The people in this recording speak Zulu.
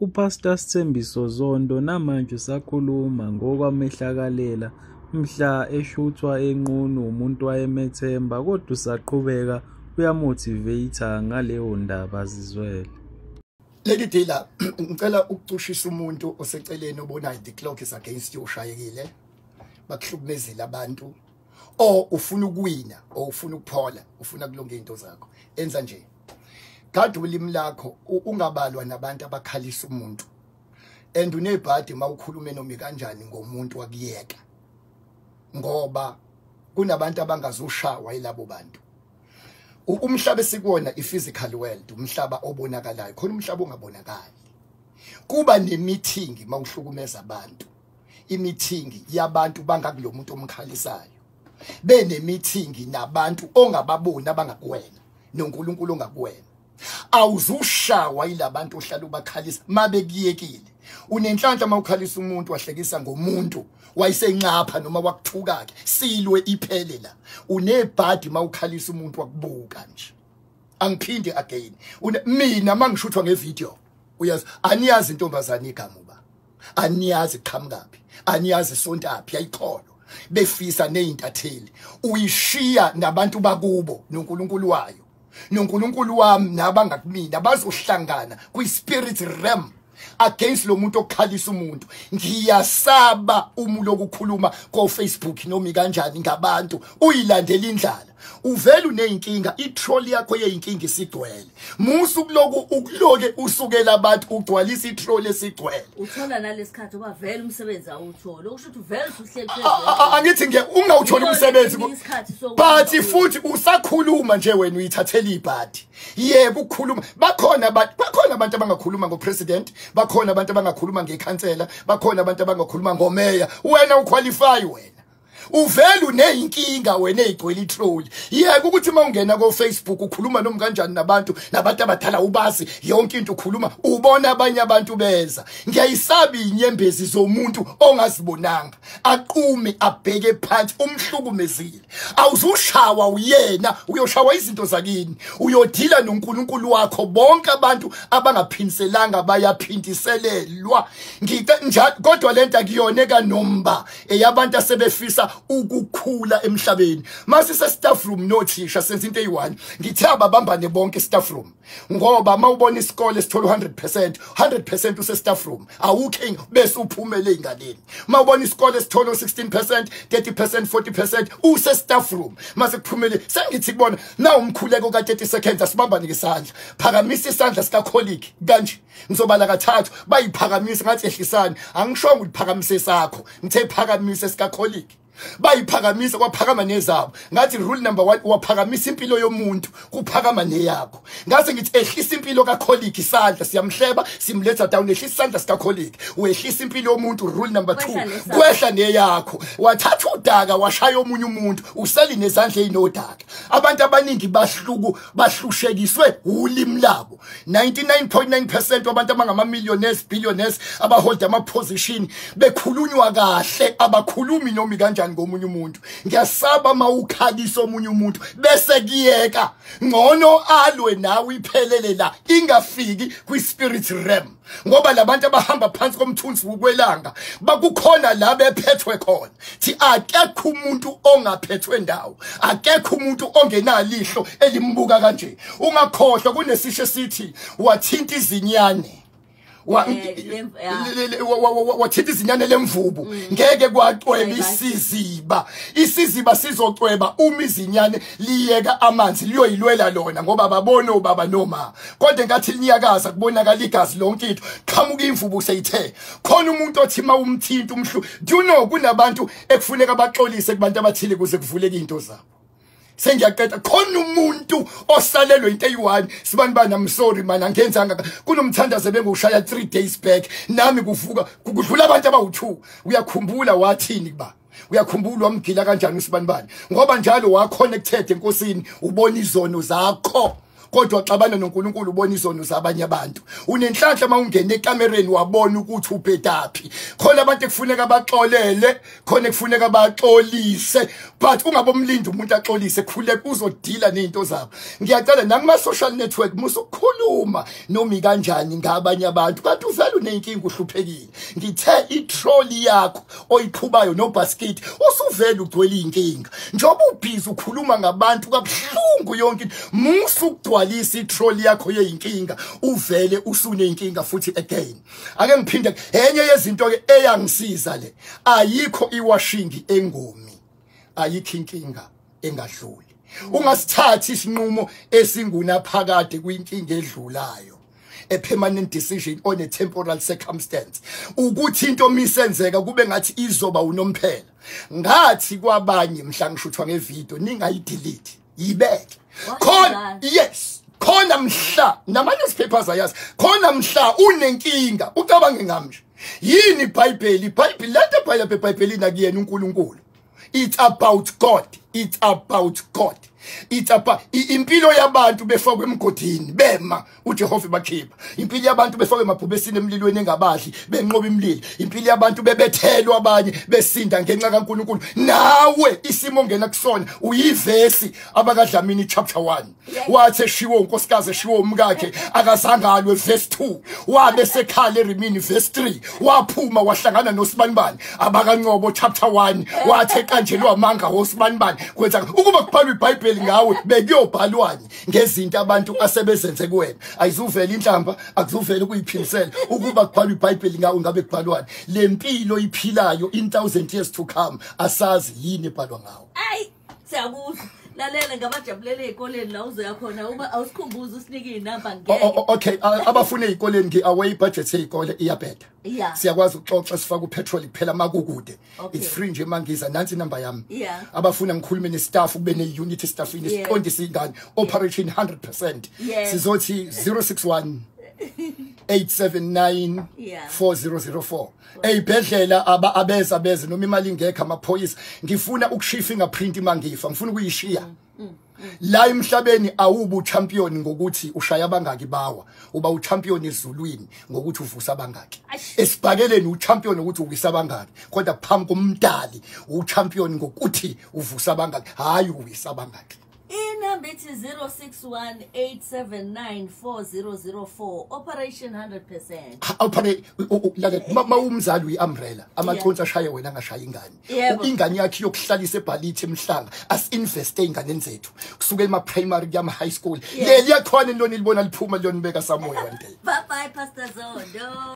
UPastor Sthembiso Zondo namanje usakhuluma ngokwamehlakalela mhla eshuthwa enqunu umuntu wayemethemba, kodwa usaqhubeka uyamotivate ngaleyo ndaba azizwele. Lady Dealer, ngicela ukucushisa umuntu oseceleni obonayo the clock is against you, ushayekile, bakuhlukumezile abantu, or ufuna ukuwina or ufuna ukuphola, ufuna kulunga izinto zakho, enza nje. Gada ulimi lakho, ungabalwa nabantu abakhalisa umuntu. And unebhadi mawukhulume noma kanjani ngomuntu wakuyeka, ngoba kunabantu abangazushawa yilabo bantu. Umhlaba esikuwona i-physical world, umhlaba obonakalayo, khona umhlaba ongabonakali. Kuba nemeeting mawuhlukumeza abantu, imeeting yabantu bangakulomuntu omkhalisayo, bene meeting nabantu ongababoni abangakuwena noNkulunkulu ongakuwena. Awuzushawa yilabantu ohlala ubakhalisa mabekuyekile. Unenhlanhla mawukhalisa umuntu wahlekisa ngomuntu wayesenxapha noma wakuthuka ke, silwe iphele la. Unebhadi mawukhalisa umuntu wakubuka nje. Angiphinde again, mina mangishuthwa ngevideo, uyazi aniyazi intombazana igama uba, aniyazi qhamukaphi, aniyazi sontaphi, ayikholwa befisa nezintatheli. Uyishiya nabantu bakubo noNkulunkulu wayo noNkulunkulu wami nabangakumina bazohlangana kwi spirit realm against lo muntu okhalisa umuntu. Ngiyasaba uma lokukhuluma ko Facebook noma kanjani ngabantu, uyilandela indlala, uvela uneyinkinga, itroll yakho yeyinkinga isigcwele. Musu kuloku ukuloke usukela abantu ugcwalisa itroll esigcwele. Uthola nalesikhathi uba vele umsebenzi awutholi, okusho ukuthi vele usuhleli. Angithi nge ungawutholi umsebenzi, but futhi usakhuluma nje wena uyithathela ibhadi. Yebo ukukhuluma, bakhona abantu, bakhona abantu abangakhuluma ngopresident, bakhona abantu abangakhuluma ngekhansela, bakhona abantu abangakhuluma ngomeya. Wena uqualify, wena uvela uneyinkinga wena ezigcwele itroll. Yeke ukuthi mawungena ko Facebook ukhuluma noma kanjani nabantu, nabantu abadala ubazi yonke into, ukhuluma ubona abanye abantu beza. Ngiyayisaba inyembezi zomuntu ongazibonanga, aqume abheke phansi umhlukumezile. Awuzushawa uyena, uyoshawa izinto zakini, uyodila noNkulunkulu wakho. Bonke abantu abangaphindiselanga bayaphindiselelwa. Ngike njalo, kodwa lento akuyona kanomba, eyabantu asebefisa ukukhula emhlabeni. Mase staff room nothisha senza into eyi1, ngithe ababambane bonke staff room, ngoba mawubona isikole sithola 100%, 100% use staff room, awukho bese uphumele einganeni. Mawubona isikole sithola 16%, 30%, 40%, use staff room. Mase kuphumele, sengithi kubona na umkhuleko ka 30 seconds, asibambane ngesandla, phakamisa isandla sika colleague kanje, ngizobala kathathu, bayiphakamisa. Ngathi ehlisani, angishongo ukuphakamise sakho, ngithe phakamise sika colleague. Bayiphakamisa, kwaphakama nezabo. Ngathi rule number 1, waphakamisa impilo yomuntu, kuphakama neyakho. Ngase ngithi ehlisa impilo ka colleague isandla, siyamhleba simletha down, ehlisa isandla sika colleague, wehlisa impilo yomuntu, rule number 2, kwehla neyakho. Wathatha udaka washaya omunye umuntu, useli nezandla ezinodaka. Abantu abaningi bahluku bahlushekiswe ulimi labo. 99.9% wabantu abangama millionaires, billionaires, abahold ama position bekhulunywa kahle, abakhulumi noma kanjani ngomunye umuntu. Ngiyasaba mawukhalisa omunye umuntu bese kuyeka, ngcono alwe nawe iphelele la, ingafiki kwi spirit realm, ngoba labantu abahamba phansi komthunzi wokwelanga bakukhona la bephethwe khona. Thi akekho umuntu ongaphethwe ndawo, akekho umuntu ongenalihlo elimbuka kanje. Ungakhohlwa kunesisho esithi wathinta izinyane, wathinta izinyane lemvubu, ngeke kwacweba isiziba. Isiziba sizocweba uma izinyane liyeka amanzi liyoyilwela lona, ngoba babona ubaba noma. Kodwa engathi linyakaza kubonakala igazi lonke into, qhamuka imvubu seyithe. Khona umuntu othi mawumthinta umhlu. Do you know kunabantu ekufuneka baxolise kubantu abathile kuze kuvuleke into zabo? Sengiyaqeda, khona umuntu osalelwe into eyi1, sibani bani, I'm sorry man, angenzanga. Kunomthandazo bengushaya 3 days back, nami kuvuka kudlula abantu abawu2. Uyakhumbula wathini kuba? Uyakhumbula wamgila kanjani usibani bani? Ngoba njalo wa connected enkosini, ubona izono zakho, kodwa xabana noNkulunkulu ubona izono zabanye abantu. Unenhlanhla mawungena ekamereni wabona ukuthi ubhedaphi. Khona abantu ekufuneka baxolele, khona ekufuneka baxolise, but ungabomlinda umuntu axolise, khuleka uzodila nezinto zabo. Ngiyacela nakuma social network musukukhuluma noma kanjani ngabanye abantu, kanti uvela unenkinga uhluphekile. Ngithe itrolley yakho oyiqhubayo nobasket usuvela ugcwele inkinga. Njengoba ubhizi ukhuluma ngabantu kabuhlungu yonke into, musu ukugcwalisa itrolley yakho yeyinkinga, uvele usunenkinga futhi again. Ake ngiphinde enye yezinto ke eyangisiza le, ayikho iwashing engomi, ayikho inkinga engadluli. Ungasithathi isinqumo esingunaphakade kwinkinga edlulayo, a permanent decision on a temporal circumstance. Ukuthi into misenzeka kube ngathi izoba unomphela. Ngathi kwabanye mhla ngishuthwa ngevideo ningayidelete, yibeke khona. Yes, khona mhla nama newspapers ayazi, khona mhla unenkinga ucabange ngami nje. Yini iBhayibheli? iBhayibheli lento ebhalwe eBhayibhelini akuyena uNkulunkulu. It's about God. It's about God. It's about impilo yabantu befakwe emgodini bema uJehova bakhipha. Impilo yabantu befakwe emabhubesini emlilweni engabadli benqoba imililo. Impilo yabantu bebethelwa abanye besinda ngenxa kaNkulunkulu. Nawe isimo ongena kusona uyivesi abakaDlamini chapter 1. Wathi eshiwo unkosikazi eshiwo umkakhe akazangalwe verse 2. Wabe sekhala erimini verse 3. Waphuma wahlangana noSibanibani abakaNcobo chapter 1. Wathi eqanjelwa amanga woSibanibani. Kwenza ukuba kubhalwe iBhayibheli ngawe bekuyobhalwani ngezinto abantu asebezenze kuwena. Ayizuvela inhlamba, akuzuvela ukuyiphimisela. Ukuba kubhalwe iBhayibheli ngawe ngabe kubhalwani. Le mpilo iphilayo in 1000 years to come asazi yini ebhalwa ngawe. Ayi, siyakuzwa. Lalela ngabajabulele ezikoleni la uzoya khona, uma awusikhumbuza usinike inamba ngeke. Okay, abafuna ezikoleni ngi-away budget yezikole iyabheda. Siyakwazi ukuxoxa sifake upetrol kuphela makukude. It's free nje mangiza, nansi inamba yami. Abafuna ngikhulume nestaff kube ne-unit staffini siqondise ingane operation 100%. Sizothi 061 879 4004. Eyibhedlela abeza beze noma imali ingekho amaphoyisa. Ngifuna ukushiya fingerprint mangifa, ngifuna ukuyishiya. La emhlabeni awubu champion ngokuthi ushaya abangaki bawa, uba uchampion ezulwini ngokuthi uvusa abangaki. Esibhakeleni uchampion ukuthi uwisa abangaki, kodwa phambi komdali uchampion ngokuthi uvusa abangaki, hayi uwisa abangaki. Inamba ithi 0618794004 operation 100%. Awuphane lalela, ma umzali uyiumbrella, amaconsi ashaye wena angashaya ingane. Ingane yakhe yokuhlalisa ebhalithi emhlanga, as-investe ey'nganeni zethu kusuka ema-primary kuya ama-high school. Leliya khona lona ilibona liphuma liyonibeka somewhere one day. Bye bye Pastor Zondo.